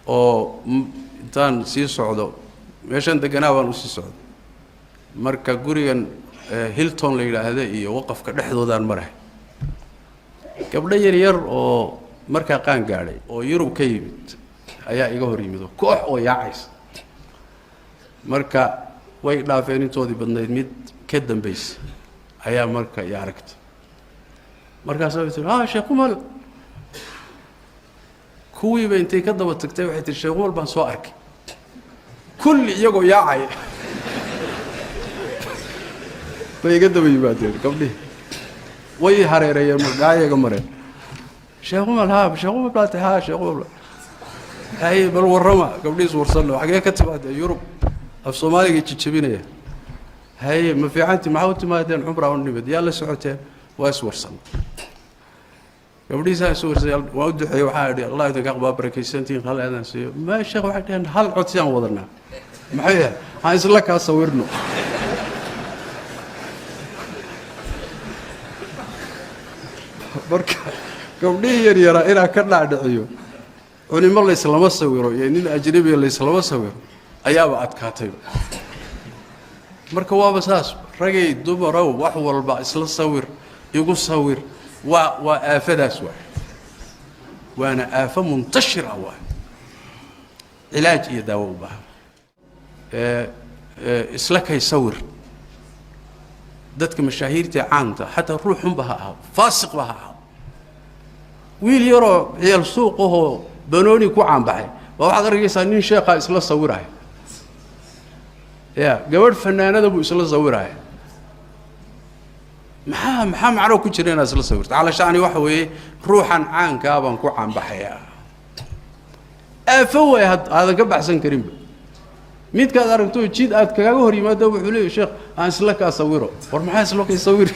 Oo intaan sii socdo meeshaan deganaa baan usii socdo. Marka gurigan Hilton la yidhaahda iyo waqafka dhexdoodaan marahay, gabdho yar yar oo markaa qaan gaadhay oo Yurub ka yimid ayaa iga hor yimid oo koox oo yaacaysa. Marka way dhaafeen intoodii badnayd, mid ka dambaysa ayaa marka i aragtay. Markaasaa way tiri, "Ah, Sheekh Umal." Kuwiiba intay ka daba tagtay waxay tihi, "Sheekh Umal baan soo arkay." Kulli iyagoo yaacaya bay iga daba yimaadeen gabdhihii, way hareereeyeen, margaayaga mareen. "Sheekh Umal, haa, Sheekh Umal baa tahay? Haa, Sheekh Umal. Haye, bal warrama." Gabdhihiis warsanno, "Xagee ka timaadeen?" "Yurub." Af Soomaaliga jijabinaya. "Haye, ma fiicanti? Maxaa u timaadeen?" "Cumraa u nimid." "Yaa la socoteen?" Waa is warsanno gabdhihiisaa is warsay. Waa u duceeyey, waxaa idhi, "Allah idinka aqbaa, barakaysantihiin, hal eedan siiyo." "Ma sheekh," waxay dhaheen, "hal codsiyaan wadanaa." "Maxay yahay?" "Haan isla kaa sawirno." Marka gabdhihii yaryaraa inaa ka dhaadhiciyo culimo layslama sawiro iyo nin ajnabiga layslama sawiro ayaaba adkaatayba. Marka waaba saas, ragay dumarow, wax walba isla sawir, igu sawir, waa aafadaas waay, waana aafo muntashir ah waay, cilaaj iyo daawo u baahan. Isla kay sawir dadka mashaahiirta caanta, xataa ruux xunba ha ahaado, faasiqba ha ahaado, wiil yaroo ciyaal suuqahoo banooni ku caanbaxay baa waxaad arkaysaa nin sheekhaa isla sawiraya, ya gabadh fanaanada buu isla sawiraya. Maxaa macnoo ku jira inaad isla sawirto? Calashacni waxa weeye ruuxan caankaa baan ku caanbaxayaa. Aafo waay, had aadan ka baxsan karinba. Midkaad aragto jid aad kagaga hor yimaado wuxuu leeyahy, "Sheekh, aan isla kaa sawiro." War maxaa isla kay sawiri?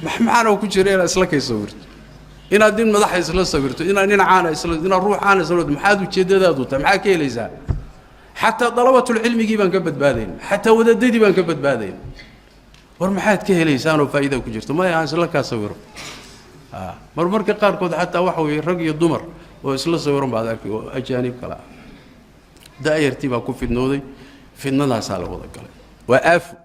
Maxaana ku jira inaad isla kay sawirto, inaad nin madaxa isla sawirto, inaad nin caana isla, inaad ruux caana isla? Maxaad ujeeddadaadu tahay? Maxaa ka helaysaa? Xataa dalabatulcilmigii baan ka badbaadayn, xataa wadaadadii baan ka badbaadayn. War maxaad ka helaysaanoo faa'iida ku jirto? Maya, aan isla kaa sawiro. Mar marka qaarkood xataa waxa weeye rag iyo dumar oo isla sawiran baad arkay oo ajaanib kale ah. Da'yartii baa ku fidnooday, fidnadaasaa la wada galay, waa aafo.